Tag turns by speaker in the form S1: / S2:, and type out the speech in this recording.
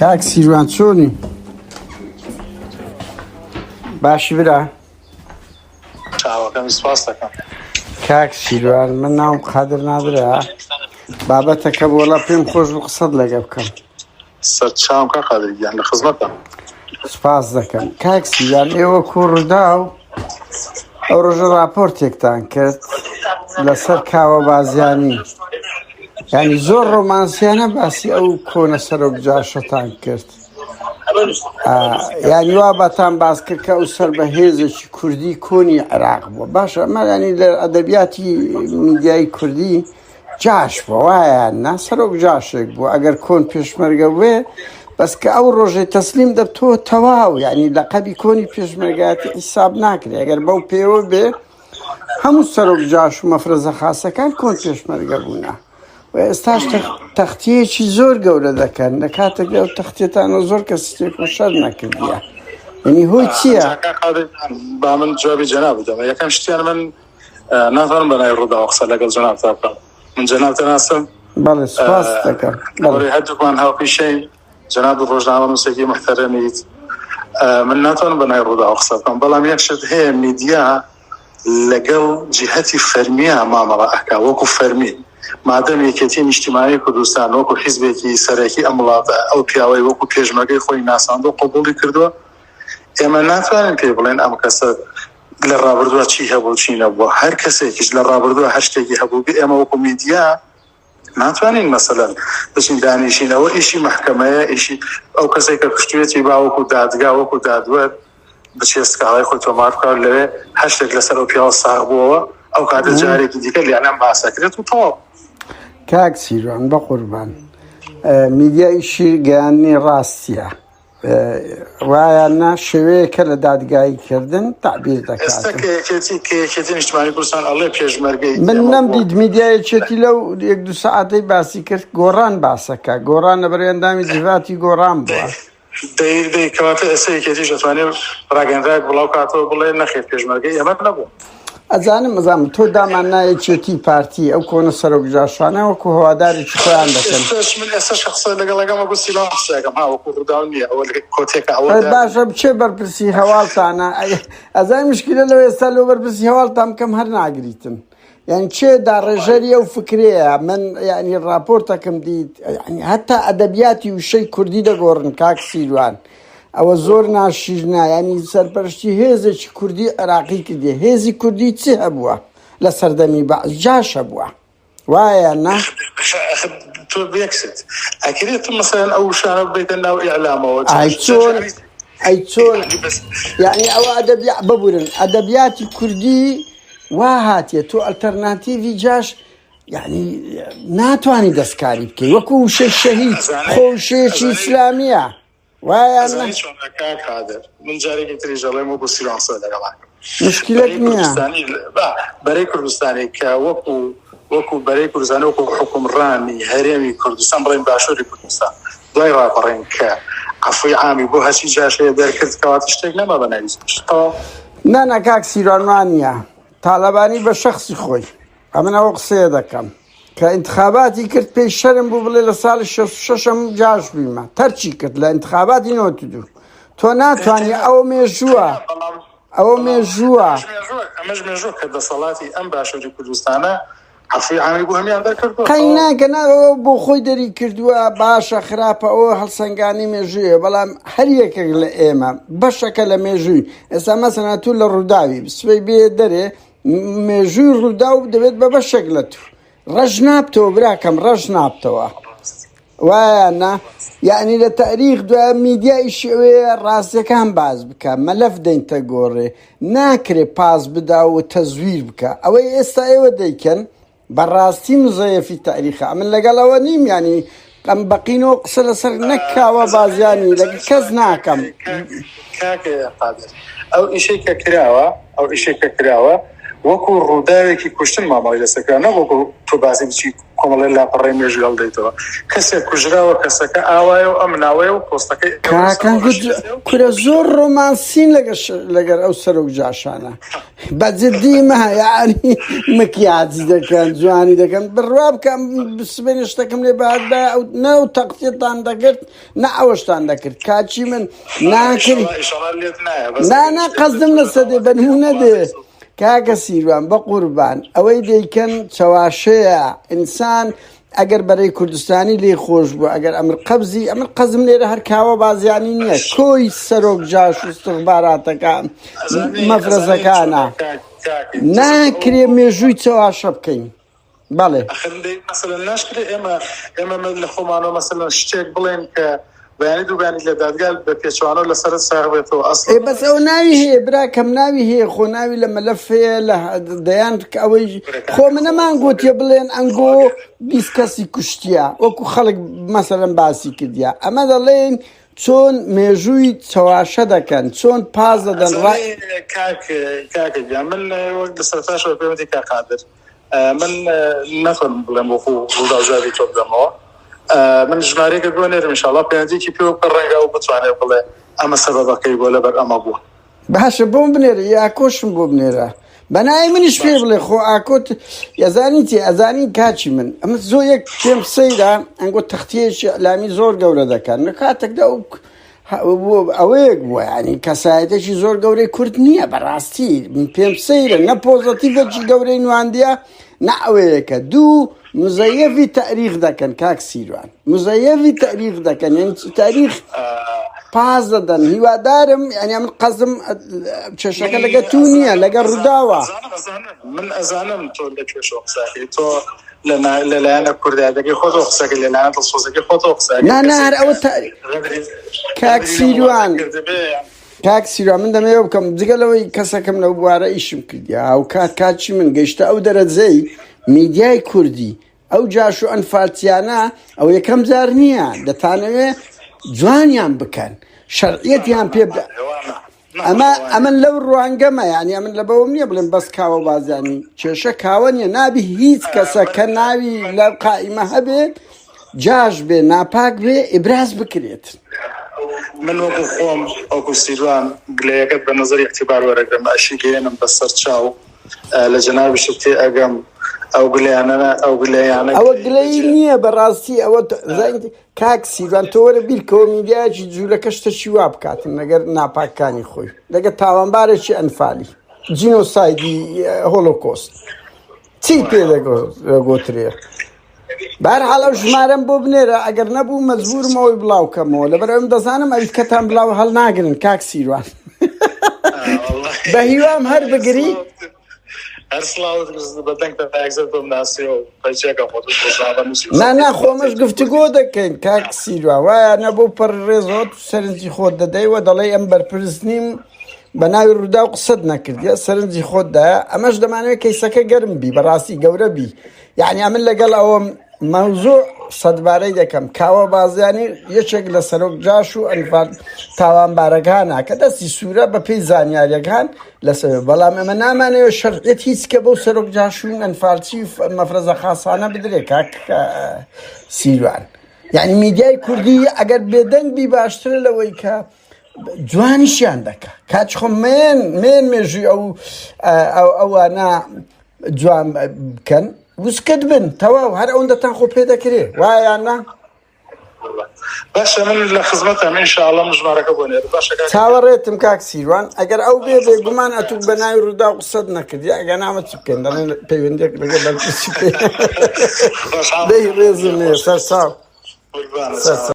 S1: کاک سیروان چۆنی؟ باشی برا؟
S2: چاوەکەم سپاس دەکەم.
S1: کاک سیروان من ناوم قادر نادرە بابەتەکە بۆڵە پێم خۆش بوو قسەت لەگە بکەم.
S2: سەر چاوم کاک قادر گیان لە خزمەتم.
S1: سپاس دەکەم کاک سیروان ئێوە کو ڕووداو ئەو ڕۆژە ڕاپۆرتێکتان کرد لەسەر کاوە بازیانی یعنی زۆر ڕۆمانسیانە باسی ئەو کۆنە سەرۆک جاشەتان کرد یعنی وا بەتان باس کرد کە ئەو سەر بە هێزێکی کوردی کۆنی عێراق بووە باشە ئەمە ینی لە ئەدەبیاتی میدیای کوردی جاش بووە وایە نا سەرۆک جاشێک بوو ئەگەر کۆن پێشمەرگە بێ بەس کە ئەو ڕۆژەی تەسلیم دەب تۆ تەواو یعنی لەقەبی کۆنی پێشمەرگایەتی حیساب ناکرێ ئەگەر بەو پێوە بێ هەموو سەرۆک جاش و مەفرەزە خاسەکان کۆن پێشمەرگە بوونە و ئێستاش تەختیەکی زۆر گەورە دەکەن لە کاتێک ئەو تەختێتانە زۆر کەس تێکۆشەر نەکردیە یعنی هۆی چییە؟
S2: با من جوابی جەناب بدەمە یەکەم شتیان من ناتوانم بە ناوی ڕووداوە قسە لەگەڵ جەنابتا بکەم من جەنابتە ناسم
S1: بەڵێ سپاس دەکەم
S2: بەڵێ هەردووکمان هاوپیشەین جەناب ڕۆژنامەنووسێکی محتەرەمیت من ناتوانم بە ناوی ڕووداوە قسە بکەم بەڵام یەک شت هەیە میدیا لەگەڵ جیهەتی فەرمیە مامەڵە ئەکا وەکو فەرمی مادەم یەکێتی نیشتیمانی کوردستان وەکو حیزبێکی سەرەکی ئەم وڵاتە ئەو پیاوەی وەکو پێشمەرگەی خۆی ناساندو قبوڵی کردووە ئێمە ناتوانین پێی بڵێن ئەم کەسە لە ڕابردووە چی هەبوو چی نەبووە هەر کەسێکیش لە ڕابردووە هەر شتێکی هەبوو بێ ئێمە وەکو میدیا ناتوانین مەسەلەن بچین دانیشین ئەوە ئیشی مەحکەمەیە ئیشی ئەو کەسێک کە کوشتوێتی با وەکو دادگا وەکو دادوەر بچێ سکاڵای خۆی تۆمار بکات لەوێ هەر شتێک لەسەر ئەو پیاوە ساغ بووەوە ئەو کاتە جارێکی دیکە لیانم باسەکرێت و تەواو.
S1: کاک سیروان بەقوربان میدیا ئیشی گەیاندنی ڕاستیە وایە نا شێوەیەکە لە دادگایی کردن تەعبیر دەکات.
S2: ئێستا کە یەکێتی کە یەکێتی نیشتمانی کوردستان ئەڵێ پێشمەرگەی
S1: من
S2: ئێمە
S1: نەم
S2: بووە.
S1: دیت میدیا یەکێتی لەو یەک دوو سەعاتەی باسی کرد گۆڕان باسەکە گۆڕان لەبەر ئەندامی جڤاتی گۆڕان بووە.
S2: دەی دەی کەواتە ئێستا یەکێتیش ئەتوانێ ڕاگەنراوێک بڵاو کاتەوە بڵێ نەخێر پێشمەرگەی ئێمە نەبوو.
S1: ئەزانم ئەزانم تۆ دامان نا یەکێتی پارتی ئەو کۆنە سەرۆک جاشانە وەکو هەوادارێکی خۆیان دەکەن.
S2: ئێستاش من ئێستاش کە قسە لەگەڵ ئەکەم وەکو سیلان قسە ئەکەم ها وەکو ڕووداو نییە ئەوە کۆتێکە ئەوە
S1: ئەی باشە بچێ بەرپرسی هەواڵتانە ئەزای مشکلە لەو ئێستا لۆ بەرپرسی هەواڵتان بکەم هەر ناگریتن یعنی چێ داڕێژەری ئەو فکرەیە من یعنی راپۆرتەکەم دیت یعنی هەتا ئەدەبیاتی وشەی کوردی دەگۆڕن کاک سیروان ئەوە زۆر ناشیرنە یانی سەرپەرشتی هێزێکی کوردی عێراقی کردیە هێزی کوردی چ هەبووە لە سەردەمی بەعس جاش هەبووە وایە یان نا؟
S2: تۆ بێکست ئەکرێت مەسەلەن ئەو وشانە ببەیتە ناو ئیعلامەوە
S1: ئای چۆن ئەی چۆن یعنی ئەوە ئەدەبی ببورن ئەدەبیاتی کوردی وا هاتیە تۆ ئەلتەرناتیڤی جاش یعنی ناتوانی دەستکاری بکەی وەکو وشەی شەهید خۆ وشەیەکی ئیسلامیە وایە نا؟
S2: ئەزانی چۆنە کاک قادر من جارێکی تریش ئەڵێم وەکو سیروان قسە لەگەڵا کەم
S1: مشکلەت
S2: بەرەی
S1: نییە
S2: کوردستانی با بەرەی کوردستانی کە وەکو وەکو بەرەی کوردستانی وەکو حوکمڕانی هەرێمی کوردستان بڵێن باشووری کوردستان دوای ڕاپەڕین کە عەفوی عامی بۆ هەرچی جاش هەیە دەرکرد کەواتە شتێک نەما بە ناوی جاش تەواو.
S1: نا نا کاک سیروان وا نییە تالەبانی بە شەخسی خۆی ئەمن ئەوە قسەیە دەکەم کە ئینتخاباتی کرد پێی شەرم بوو بڵێ لە ساڵی 66م جاش بوویمە تەرکی کرد لە ئینتخاباتی 92 تۆ ناتوانانی ئەو مێژووە ئەوە مێژووە
S2: ئەمەش مێژووە کە دەسەڵاتی ئەم باشووری کوردستانە عەفوی عامی بۆ هەمیان دەرکردووە
S1: قەی ناکە ناوە بۆ خۆی دەری کردووە باشە خراپە ئەوە هەڵسەنگانی مێژوویە بەڵام هەر یەکێک لە ئێمە بەشەکە لە مێژووی ئێستا مەسەنا تو لە ڕووداوی سبەی بێ دەرێ مێژووی ڕووداو دەبێت بە بەشێک لە تو ڕەش نابتەوە براکەم ڕەش نابتەوە وایە نا یعنی لە تاریخ دوای میدیا ئیشی ئەوەیە ڕاستیەکان باز بکە مەلەف دەینتە گۆڕێ ناکرێ پاس بدا و تەزویر بکە ئەوەی ئێستا ئێوە دەیکەن بەڕاستی مزەیەفی تاریخە ئەمن لەگەڵ ئەوە نیم یعنی ئەم بەقینەوە قسە لەسەر نەکاوە بازیانی لەگە کەس ناکەم.
S2: کاک قادر ئەو ئیشەی کە کراوە ئەو ئیشەی کە کراوە وەکو ڕووداوێکی کوشتن مامەڵەی لەسەر کرا نەک وەکو تۆ باسی بچی. کۆمەڵی لاپەڕەی مێژوو هەڵدەیتەوە کەسێک کوژراوە کەسەکە ئاوایە و ئەم ناوەیە و پۆستەکەی
S1: کاکان کورە زۆر ڕۆمانسین لەگەر ئەو سەرۆک جاشانە بە جدی مە یعنی مکیاجی دەکەن جوانی دەکەن بڕوا بکەم سبێنێ شتەکەم لێ بەهاتبایە ئەو نە ئەو تەقتیەتان دەگرت نە ئەوەشتان دەکرد کاچی من ناکرد نا نا قەزدم لەسەر دێ بە نمونە دێ کاکە سیروان بە قوربان ئەوەی دەیکەن چەواشەیە ئینسان ئەگەر بەرەی کوردستانی لێی خۆش بوو ئەگەر ئەمر قەبزی ئەمن قەزم لێرە هەر کاوە بازیانی نییە کۆی سەرۆک جاش و استخباراتەکان مەفرەزەکانە ناکرێ مێژووی چەواشە بکەین بەڵێ
S2: ناشکرێ ئێمە ئێمە لە خۆمانەوە مەسەلەن شتێک بڵێن کە بەیانی دووبیانی لە دادگا بە پێچەوانەوە لەسەرت ساغ بێتەوە ئەسڵ
S1: ئێ بەس ئەو ناوی هەیە براکەم ناوی هەیە خۆ ناوی لە مەلەف هەیە لە دەیان کە ئەوەی خۆ منەمان گوتیە بڵێن ئەنگۆ 20 کەسی کوشتیە وەکو خەڵک مەسەلەن باسی کردیە ئەمە دەڵێن چۆن مێژووی چەواشە دەکەن چۆن پاز دەدەن ڕای
S2: کاک کاکە گیان من وەک لە سەرەتاشەوە پێم وتی کاک قادر من ناتوانم بڵێم وەکو ڕووداو جوابی تۆ بدەمەوە من ژمارەیەکت بۆ نێرم ئینشاڵڵا پەیوەندیەکی پێوە بکە ڕەنگە ئەو بتوانێت بڵێ ئەمە سەبەبەکەی بووە لەبەر ئەمە بووە.
S1: باشە بۆم بنێرە ی ئاکۆشم بۆ بنێرە بەناوی منیش پێ بڵێ خۆ ئاکۆت ئەزانی چی ئەزانی کاچی من ئەمە زۆر یەک پێم سەیرە ئەنگۆ تەختیەکی ئیعلامی زۆر گەورە دەکەن لە کاتێکدا ئەو ئەوەیەک بووە ینی کەسایەتێکی زۆر گەورەی کورد نییە بەڕاستی پێم سەیرە نە پۆزەتیڤێکی گەورەی نواندیە نە ئەوەیەکە دوو مزەیەڤی تاریخ دەکەن کاک سیروان مزەیەڤی تاریخ دەکەن یعنی تاریخ پاز دەدەن هیوادارم یعنی من قەزم کێشەکە لەگە تو نییە لەگە ڕووداوە
S2: من ئەزانم تۆ لە کوێشەوە قسەکەی تۆ لەلایەنە کوردایەتەکەی خۆتەوە قسەکەی لەلایەن دڵسۆزەکەی خۆتەوە قسەکەی
S1: نا نا هەر ئەوە کاک سیروان کاک سیروان من دەمەوێت بکەم جگە لەوەی کەسەکەم لەو بوارە ئیشم کردیا و کات کاچی من گەیشتە ئەو دەرەجەی میدیای کوردی ئەو جاش و ئەنفالچیانە ئەو یەکەم جار نییە دەتانەوێ جوانیان بکەن شەرعیەتیان پێ ئەمە ئەمن لەو ڕوانگەمە یعنی ئەمن لە بەوەم نییە بڵێم بەس کاوە بازیانی کێشە کاوە نییە نابی هیچ کەسە کە ناوی لە قائیمە هەبێت جاش بێ ناپاک بێ ئیبراز بکرێت.
S2: من وەکو خۆم وەکو سیروان گلەیەکەت بە نەزەری ئیعتیبار وەرەگرم ئەشی گەیەنم بە سەر چاو لە جەنابیشت تێ ئەگەم ئەو گلەیانە ئەو گلەیانە
S1: ئەوە گلەیی نییە بەڕاستی ئەوە کاک سیروان تۆ وەرە بیرکەوە میدیایەکی جوولەکە شتەکی وا بکاتن لەگەر ناپاکانی خۆی لەگە تاوانبارێکی ئەنفالی جینۆسایدی هۆلۆکۆست چی پێ دەگۆترێ بەهەرحاڵ ئەو ژمارەم بۆ بنێرە ئەگەر نەبوو مەجبورم ئەوەی بڵاو کەمەوە لەبەر ئەوم دەزانم ئەویت کەتان بڵاو هەڵناگرن کاک سیروان بە هیوام هەر بگری
S2: هەر سڵاوت بە دەنگ یەکسەر تۆم ناسیەوە پەیچەکە خۆت ڕۆژنامەنووسی
S1: نا نا خۆمەش گفتوگۆ دەکەین کاک سیروان وایە نەبوو پڕ ڕێزەوە تو سەرنجی خۆت دەدەی و دەڵێی ئەم بەرپرس نیم بە ناوی ڕووداو قسەت نەکردیە سەرنجی خۆت دایە ئەمەش دەمانەوێت کەیسەکە گەرم بی بەڕاستی گەورە بی یعنی ئەمن لەگەڵ ئەوەم مەوزوع سەدبارەی دەکەم کاوە بازیانی یەکێک لە سەرۆک جاش و ئەنفال تاوانبارەکانە کە دەستی سوورە بە پێی زانیاریەکان لەسەر بەڵام ئەمە نامانەوێت شەرعیەت هیچ کە بەو سەرۆک جاش و ئەنفالچی مەفرەزە خاسانە بدرێ کاک سیروان یعنی میدیای کوردی ئەگەر بێدەنگ بی باشترە لەوەی کە جوانیشیان دەکا کاچ خۆ مێن مێن مێژووی ئەو ئەوانە جوان بکەن وسکت بن تەواو هەر ئەوەندەتان خۆ پێ دەکرێ وایان نا
S2: باشە من لە خزمەتم ئینشاءاللە من ژمارەکە بۆ نێرم باشە کاک
S1: چاوەڕێتم کاک سیروان ئەگەر ئەو بێ بێگومان ئەتوو بە ناوی ڕووداو قسەت نەکردی ئەگەر نامە چ بکەین دەڵێن پەیوەندێک لەگەڵ بەرپرسی بکەین
S2: خۆشحاڵ
S1: دەی ڕێزم لێ سەرچاو
S2: قوربانت
S1: سەرچاو.